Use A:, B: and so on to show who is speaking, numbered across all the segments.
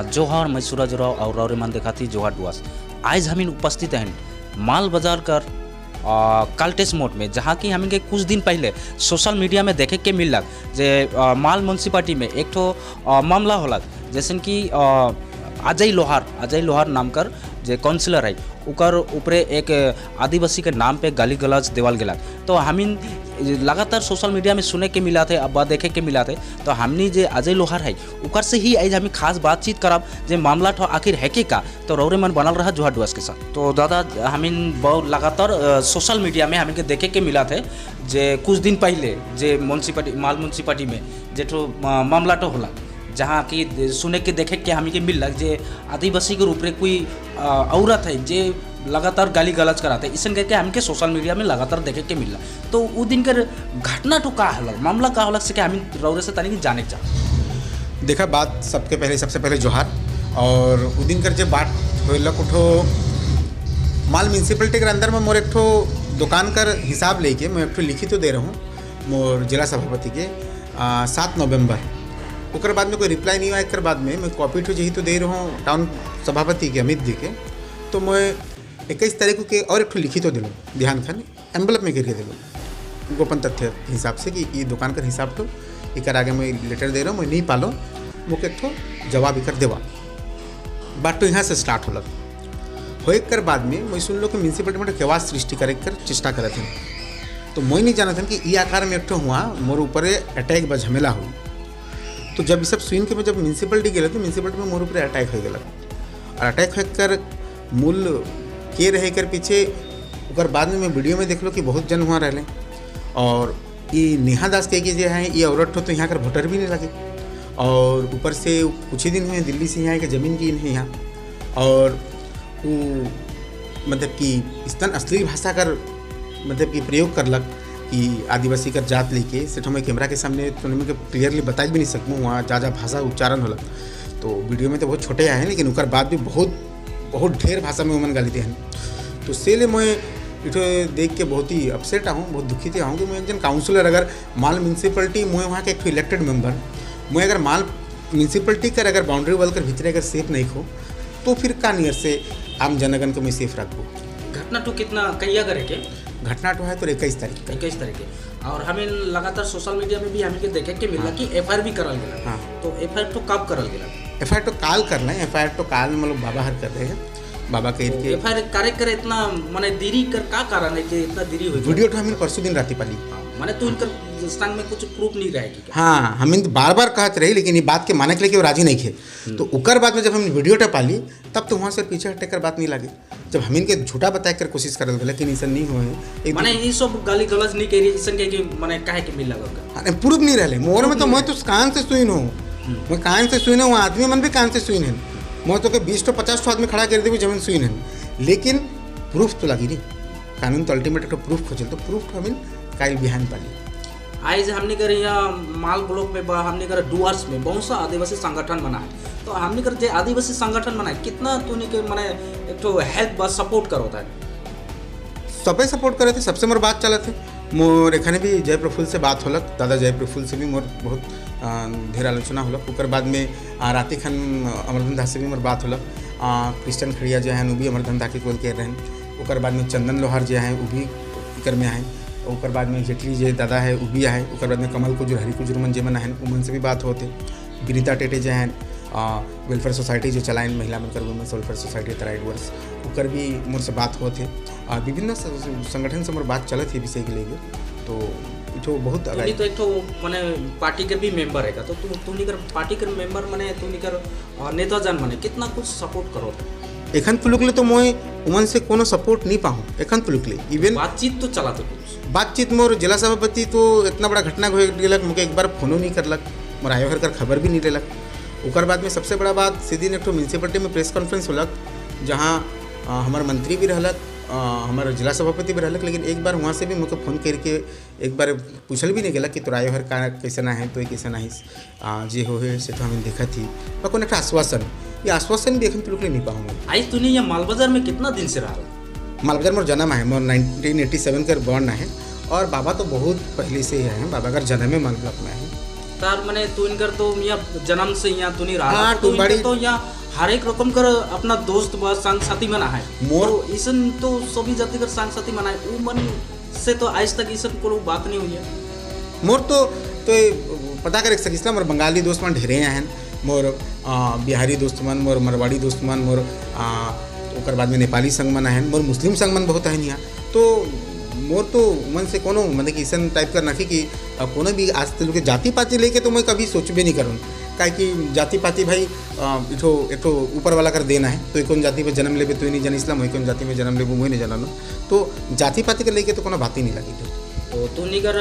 A: जोहार, मैं सूरज राव और रौरे मन देखाती जोहार डुआस। आज हम उपस्थित हैं माल बाजार कर काल्टेस मोड में, जहाँ की हम के कुछ दिन पहले सोशल मीडिया में देखे के मिलक जे माल म्यूनसिपालिटी में एक ठो मामला होलक, जैसे कि अजय लोहार नाम कर जे काउंसिलर है, उकर ऊपरे एक आदिवासी के नाम पे गाली गलौज देवल गेला। तो हमिन लगातार सोशल मीडिया में सुने के मिला थे, अब देखे के मिला थे। तो हमनी जे अजय लोहार है, उकर से ही आज हमें खास बातचीत करब जे मामला ठो आखिर है के का। तो रौरे मन बनल रहा जोहार डुआस के साथ। तो दादा, हमिन बहुत लगातार सोशल मीडिया में हमिन के देखे के मिला थे जे कुछ दिन पहले जे म्यूनसिपालिटी, माल म्यूनसिपालिटी में जे ठो मामला ठो होला, जहाँ की सुने के देखे के हमें के मिलक जे आदिवासी के रूप में कोई औरत है जे लगातार गाली गलौज कराते, इसन करके हमके सोशल मीडिया में लगातार देखे के मिला। तो उ दिन कर घटना तो का हलक, मामला का हलक से के हम रौरे से तनिक जाने के चाह।
B: देखा बात, सबके पहले, सबसे पहले जोहार। और उ दिन कर जब बात होलक, उठो माल म्यूनसिपलिटी के अंदर में मोर एक ठो दुकान कर हिसाब लेके मैं एक ठो लिखित तो दे रहा हूँ मोर जिला सभापति के 7 नवंबर। ओकर बाद में कोई रिप्लाई नहीं आया। एक बाद में मैं कॉपी ठो यही तो दे रहा हूँ टाउन सभापति के, अमित जी के। तो मैं 21 तारीख के और एक ठो लिखित तो दिलो, ध्यान खन एनवलप में करके दिलो, गोपन तथ्य के हिसाब से कि ये दुकान कर हिसाब तो एकर आगे मैं लेटर दे रहा हूँ, मैं नहीं पालो, मोके एक ठो जवाब एकर देवा। बात तो यहाँ से स्टार्ट होलक। होए कर बाद में मैं सुन लो कि म्यूनसिपलिटी में केवास सृष्टि करे कर चेष्टा करत हन। तो मैं नहीं जानत हन कि ई आकार में एक ठो हुआ मोर ऊपर अटैक बा झमेला हुई। तो जब ये सब सुन के मैं जब म्यूनसिपलिटी गेल तो म्यूनसिपलिटी में मोर ऊपर अटैक हो गया। और अटैक होकर मूल के रहे कर पीछे, ओकर बाद में मैं वीडियो में देख लो कि बहुत जन हुआ रहे और ये नेहा दास के जे है, ये औरत तो यहाँ कर वोटर भी नहीं लगे और ऊपर से कुछ ही दिन हुए दिल्ली से यहाँ के ज़मीन की है यहाँ। और वो मतलब कि स्तन अश्लील भाषा कर मतलब कि प्रयोग करलक कि आदिवासी कर जात लेके सिर्फ हमें कैमरा के सामने तो हमें क्लियरली बता भी नहीं सकूँ, वहाँ जा जा भाषा उच्चारण होलक। तो वीडियो में तो बहुत छोटे आए हैं, लेकिन उकर बाद भी बहुत बहुत ढेर भाषा में उमन गाली हैं। तो से ले मैं इठो देख के बहुत ही अपसेट आहूँ, बहुत दुखित आहूँ कि मैं एक जन काउंसिलर अगर माल म्यूनसिपलिटी मुझे वहाँ के एक इलेक्टेड मेंबर, मैं अगर माल म्यूनसिपलिटी कर अगर बाउंड्री वॉल कर भीतर अगर सेफ नहीं हो तो फिर का नियर से आम जनगण को मैं सेफ रखूँ?
A: घटना तो कितना कहिया करे के?
B: घटना तो है तो 21 तारीख का।
A: 21 तारीख के। और हमें लगातार सोशल मीडिया में भी हमें के देखे के मिला कि एफआईआर भी करल गेला। तो एफआईआर तो कब करल गेला?
B: एफआईआर तो काल करना है। एफआईआर तो काल मतलब बाबा हर कर रहे हैं, बाबा के
A: तो एफआईआर करे करे इतना माने देरी कर का कारण है कि इतना देरी हो?
B: वीडियो तो हमें परसों दिन राती पाली।
A: माने तो उनकर संग में कुछ प्रूफ नहीं रहेगी?
B: हाँ, हम बार बार कहते रही, लेकिन ये बात के माने के लिए वो राजी नहीं थे। तो उकर बाद में जब हम वीडियो टा पाली, तब तो वहाँ से पीछे हटे कर बात नहीं लगी। जब हम इनके झूठा बताए कर कोशिश करल गए कि ऐसा नहीं हुए एक
A: माने ये सब गाली गलौज नहीं करी, ऐसा के कि माने काहे के मिल लगा?
B: हाँ, प्रूफ नहीं रहे मोर में। तो मैं तो कान से सुन हूँ, मैं कान से सुन हूँ, आदमी मन भी कान से सुन है। मैं तो के 20 तो 50 ठो आदमी खड़ा कर देवी जमीन सुन है, लेकिन प्रूफ तो लगी नहीं। कानून तो अल्टीमेट प्रूफ खोजल, तो प्रूफ तो हमें काल बिहान पाली।
A: आज हमने कर यहाँ माल ब्लॉक में बा हमने कर डुआर्स में बहुत सा आदिवासी संगठन बना है। तो हमने कर जे आदिवासी संगठन बना है, कितना तूने के माने एक तो हेल्प बा सपोर्ट करो होता है?
B: सबे सपोर्ट करे थे, सबसे मोर बात चलत है। मोर एखने भी जय प्रफुल्ल से बात होलक, दादा जय प्रफुल्ल से भी मोर बहुत ढेर आलोचना होलक। ओकर बाद में राती खन अमरधन दास से भी मोर बात होलक। क्रिश्चियन खड़िया जो हैं, वो भी अमरधन दा के कॉल कर रहे हैं। ओकर बाद में चंदन लोहार जो हैं, वो भी एकर में आए। ओकर बाद में जेटली जे दादा है, वो भी आए। ओकर बाद में कमल कुजुर, हरि कुजुर मन जे मन हैं, उमन से भी बात होते। विनीता टेटे जो हैं, वेलफेयर सोसाइटी जो चलाइन महिला मनकर, वुमेन्स वेलफेयर सोसाइटी तराई डुअर्स, ओकर भी मोर से बात होते। विभिन्न संगठन से मोर बात चलत है विषय के लेके। तो जो बहुत
A: तुनी तो एक तो माने पार्टी के भी मेंबर है का, तो तू तुनी कर पार्टी के मेंबर माने तुनी कर नेता जान माने कितना कुछ सपोर्ट करो?
B: एखन तुलुक ले तो मोय उमन से कोनो सपोर्ट नहीं पाऊँ एखन तुलुक ले। इवन
A: बातचीत तो चला तो कुछ?
B: बातचीत मोर जिला सभापति तो इतना बड़ा घटना हो गेलक, मुके एक बार फोनो नहीं करलक, मोर आयो घर कर खबर भी नहीं लेलक। ओकर बाद में सबसे बड़ा बात, सीधी एक ठो म्यूनसिपलिटी में प्रेस कॉन्फ्रेंस होलक, जहाँ हमार मंत्री भी रहलक, हमार जिला सभापति भी रहलक, लेकिन एक बार वहाँ से भी मुझे फोन करके एक बार पूछल भी नहीं गेलक कि तोरा आयो घर का कैसे ना है, तो कैसे ना है, जे हो है से तो हमें देखा थी पर कोनो एक आश्वासन, ये आश्वासन भी एखन तुलुक नहीं पाऊँ।
A: आज तूने ये मालबाजार में कितना दिन से रहा?
B: मालबाजार मोर जन्म है, मोर 1987 कर बॉर्न है और बाबा तो बहुत पहले से ही हैं, बाबा का जन्म है माल ब्लॉक में है।
A: तार माने तू इनकर तो यहाँ जन्म से यहाँ तू नहीं रहा।
B: हाँ,
A: तो इनकर
B: टुनबाड़ी-
A: तो यहाँ हर एक रकम कर अपना दोस्त व संग साथी मना है। तो इसन तो सभी जाति कर संग साथी मना है, उ मन से तो आज तक इसन कोनो बात नहीं हुई है।
B: मोर तो ये पता करे सकिस ना, मोर बंगाली दोस्त मन ढेरे हैं, मोर बिहारी दोस्त मन, मोर मरवाड़ी दोस्त मन, मोर ओकर बाद में नेपाली संग मन हैं, मोर मुस्लिम संग मन बहुत हैं यहाँ। तो मोर तो मन से कोनो मतलब कि ऐसा टाइप का नखी कि कोनो भी आज तक के जाति पाति लेके तो मैं कभी सोचबे नहीं करूँ, काहे कि जाति पाति भाई इठो एक ऊपर वाला कर देना है, तो कौन जाति में जन्म लेबे तो नहीं जानी इस्लाम, कौन जाति में जन्म लेबो वही नहीं जाना, तो जाति पाति के लेके तो कोनो बात ही नहीं लगी।
A: तो तू निगर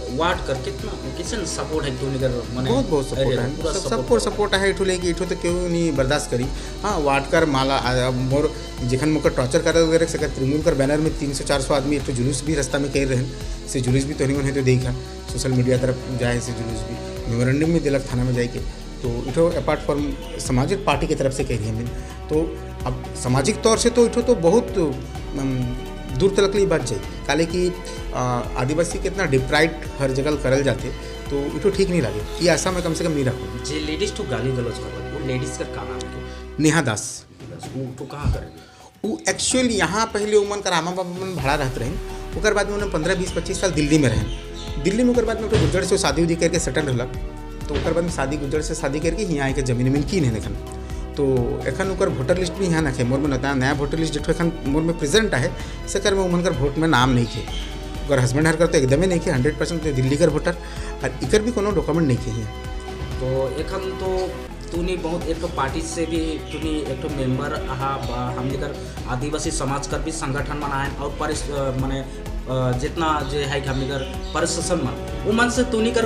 A: वार्ड कर कितना किसन सपोर्ट है तू निगर माने
B: बहुत बहुत सपोर्ट है,
A: पूरा
B: सब सबको सपोर्ट है इठो लेके, इठो तो क्यों नहीं बर्दाश्त करी। हाँ वार्ड कर माला मोर जखन मोकर टॉर्चर कर वगैरह सकर तृणमूल कर बैनर में 300-400 आदमी एक जुलूस भी रास्ता में कर रहे हैं, से जुलूस भी तो नहीं है तो देखा सोशल मीडिया तरफ जाए से जुलूस भी मेमोरेंडम भी दिलक थाना में जाके, तो इठो अपार्ट फ्रॉम सामाजिक पार्टी की तरफ से कह रही हमें, तो अब सामाजिक तौर से तो इठो तो बहुत दूर तक ली बात जाए, काले कि आदिवासी के इतना डिप्राइड हर जगह करल जाते तो इठो ठीक नहीं लगे, ये आशा मैं कम से कम नहीं रखूँ।
A: जे लेडीज तो गाली गलौज कर वो लेडीज का का नाम है?
B: नेहा दास।
A: वो तो कहाँ करेगी?
B: वो एक्चुअली यहाँ पहले उमन कर आमा बाबा मन भाड़ा रहते रहे, ओकर बाद में उन्हें 15, 20, 25 साल दिल्ली में रहे, दिल्ली में ओकर बाद में गुजर से शादी उदी करके सेटल होलक, तो ओकर बाद में शादी गुजर से शादी करके यहाँ आके जमीन उमीन कीन है एखन, तो एखन ओकर वोटर लिस्ट भी यहाँ नखे, मोर में नया नया वोटर लिस्ट जेठो एखन मोर में प्रेजेंट है सेकर में उमन कर वोट में नाम नहीं खे, ओकर हस्बैंड हर कर तो एकदमे नहीं खे, 100% तो दिल्ली कर वोटर और इकर भी कोनो डॉक्यूमेंट नहीं खे यहाँ।
A: तो एखन तो तूने बहुत एक तो पार्टी से भी तूने एक तो मेंबर आहा हमने कर आदिवासी समाज कर भी संगठन बनाए और पर माने जितना जे है कि हमने कर प्रशासन मन वो मन से तूने कर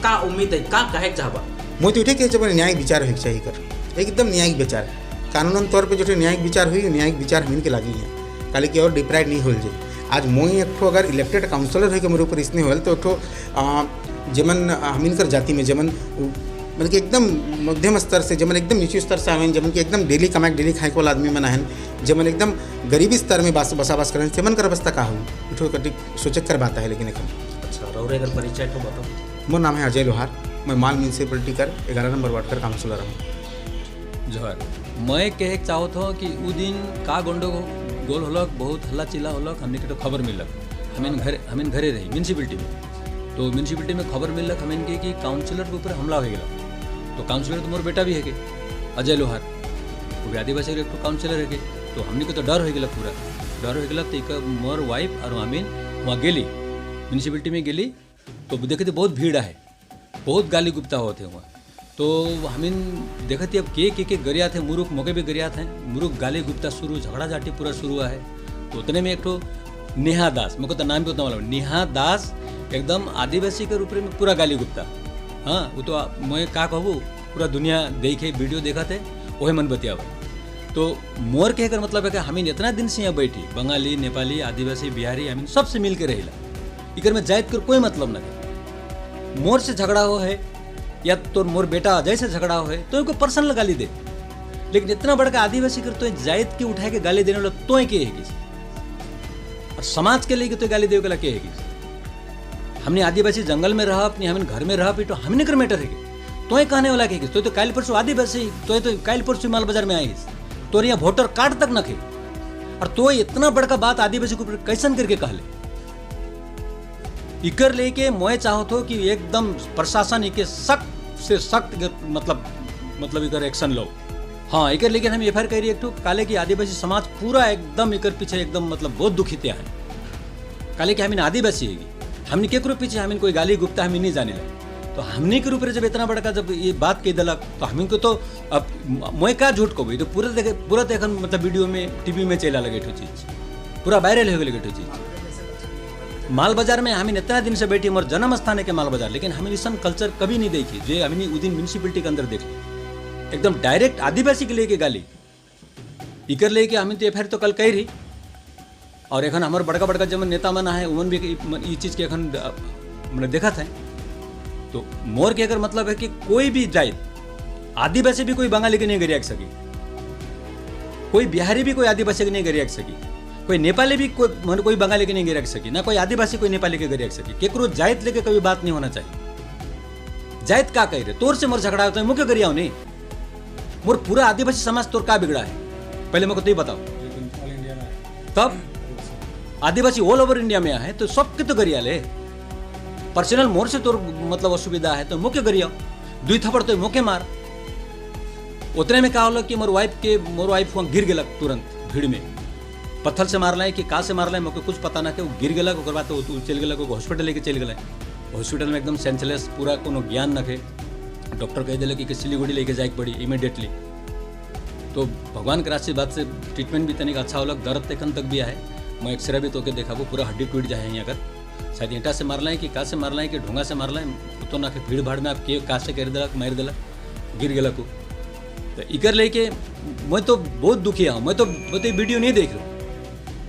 A: का उम्मीद है का कहे चाहबा?
B: मोय तो उठे के जब न्यायिक विचार होके चाहिए कर, एकदम न्यायिक विचार कानूनन तौर पे जो न्यायिक विचार हुई न्यायिक विचार हमन के लागी है, काले कि और डिप्राइड नहीं होल जाए। आज मोई एक ठो अगर इलेक्टेड काउंसलर हो के मेरे ऊपर इसने होल तो एक ठो जेमन हमन कर जाति में जेमन मतलब कि एकदम मध्यम स्तर से जेमन एकदम नीचे स्तर से आवेन, जेमन कि एकदम डेली कमाए डेली खाए वाला आदमी मन आहन, जेमन एकदम गरीबी स्तर में बसाबास करें, सेमन कर अवस्था का हो उठो कटी सोचक कर बात है। लेकिन एखन
A: अच्छा रौरे अगर परिचय तो बताओ।
B: मोर नाम है अजय लोहार, मैं माल म्यूनसिपलिटी कर 11 नंबर वार्ड कर काउंसलर हूँ।
C: जोहर मैं कहे चाहत हूँ कि उ दिन का गंडगोल होलक, बहुत हल्ला चिल्ला होलक, हमने के तो खबर मिलक, हमिन घरे रही म्यूनसिपलिटी में, तो म्यूनसिपलिटी में खबर मिलक हमिन के कि काउंसिलर के ऊपर हमला हो गया, तो काउंसिलर तो मोर बेटा भी है के अजय लोहार, वो भी आदिवासी एक तो काउंसिलर है के, तो हमने को तो डर हो गया, पूरा डर हो गया। तो एक मोर वाइफ और हमिन वहाँ गेली म्यूनसिपलिटी में गेली, तो देखे थे बहुत भीड़ है, बहुत गाली गुप्ता होते वहाँ, तो हमिन देखते अब के के गरिया थे मुरुख मौके भी गरिया थे मुरुख गाली गुप्ता शुरू झगड़ा झाटी पूरा शुरू हुआ है। तो उतने में एक तो नेहा दास, मेरे को तो नाम भी उतना मालूम, नेहा दास एकदम आदिवासी के रूप में पूरा गाली गुप्ता, हाँ वो तो मैं का कहूँ पूरा दुनिया देखे वीडियो देखा थे वही मन बतिया। तो मोर कहे कर मतलब है कि हमिन इतना दिन से यहाँ बैठी बंगाली नेपाली आदिवासी बिहारी हमिन सबसे मिल के रहिला, इकर में जायत कर कोई मतलब न है। मोर से झगड़ा हो है या तो मोर बेटा अजय से झगड़ा हो है तो इनको पर्सनल गाली दे, लेकिन इतना बड़का आदिवासी कर तो जायत के उठा के गाली देने वाला तो के है किसी, और समाज के लिए तो गाली देने वाला के है किसी। हमने आदिवासी जंगल में रहा अपनी हमने घर में रहा तो हमने कर मैटर है तो कहने वाला के तो काल परसों आदिवासी तो काल परसों माल बाजार में आई तो यहाँ वोटर कार्ड तक न खे, और तो इतना बड़का बात आदिवासी के ऊपर कैसन करके कहले। इकर लेके मैं चाहत हो कि एकदम प्रशासन इके सख्त से सख्त मतलब इकर एक्शन लो। हाँ इकर लेकिन हम एफ I R करी एक तो काले की आदिवासी समाज पूरा एकदम इकर पीछे एकदम मतलब बहुत दुखित है, काले कि हमीन आदिवासी है हमने केकरो पीछे हमीन कोई गाली गुप्ता हमें नहीं जाने लगे, तो हमने के रूप जब इतना बड़का जब ये बात कह दिलक तो हमीन को तो अब मैं का झूठ को तो पूरा देखे पूरा देखन मतलब वीडियो में टीवी में चला लगे चीज पूरा वायरल हो गए चीज। माल बाजार में हमें इतना दिन से बैठी मोर जन्म स्थान है के माल बाजार, लेकिन हमें ऐसा कल्चर कभी नहीं देखी जो हमें उस दिन म्यूनसिपलिटी के अंदर देखी, एकदम डायरेक्ट आदिवासी के लेके गाली इकर लेके हमें तो एफ I R तो कल कह रही, और एखन हमारे बड़का बड़का जब नेता मन है उमन भी ये चीज़ के एखन मैंने देखा था। तो मोर के अगर मतलब है कि कोई भी जाए आदिवासी भी कोई बंगाली के नहीं गरिया सकी, कोई बिहारी भी कोई आदिवासी के नहीं गरिया सकी, कोई नेपाली भी कोई मन कोई बंगाली के नहीं गिरा सकी, ना कोई आदिवासी कोई नेपाली के गरिया सकी, केकरो जायत लेके कभी बात नहीं होना चाहिए। जायत का कह रहे तोर से मोर झगड़ा होता है, मुख्य गरियाओ नहीं, मोर पूरा आदिवासी समाज तोर का बिगड़ा है, पहले मेरे को तो ये बताओ। तब आदिवासी all over India में आए तो सबके तो गरिया ले, पर्सनल मोर से तोर मतलब असुविधा है तो मुख्य गरिया, दुई थप्पड़ तो मुख्य मार। उतने में का होला कि मोर वाइफ के मोर वाइफ वहाँ गिर गलक तुरंत भीड़ में, पत्थर से मारल है कि का से मारल है मोके कुछ पता ना के, वो गिर गलक। ओकर बाद तो चल गलक, हॉस्पिटल लेके चल गए। हॉस्पिटल में एकदम सेंसलेस, पूरा कोनो ज्ञान न थे। डॉक्टर कह दिले कि सिलीगुड़ी लेके जाए पड़ी इमीडिएटली। तो भगवान के आशीर्वाद से ट्रीटमेंट भी तनिक अच्छा होलक, दर्द तखन तक भी आए। मैं एक्सरे भी तोके देखाबो, पूरा हड्डी टूट जाए यहाँ कर, शायद ईंटा से मारल है कि का से मारल है कि ढोंगा से मारल है, तो ना भीड़ भाड़ में आप के का से कर दिलक मार दिलक गिर गलक। तो इकर लेके मैं तो बहुत दुखी हूँ। मैं तो वीडियो नहीं देख रहा हूँ,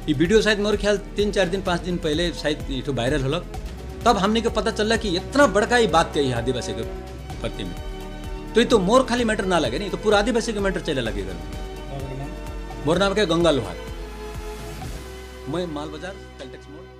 C: ये वीडियो शायद मोर ख्याल 3-4 दिन 5 दिन पहले शायद ये वायरल होलक, तब हमने के पता चला कि इतना बड़का ये बात कही आदिवासी के प्रति में। तो ये तो मोर खाली मैटर ना लगे नहीं, तो पूरा आदिवासी के मैटर चले लगे। मोर नाम क्या गंगा लोहार, मैं माल बाजार कैलटेक्स मोड़।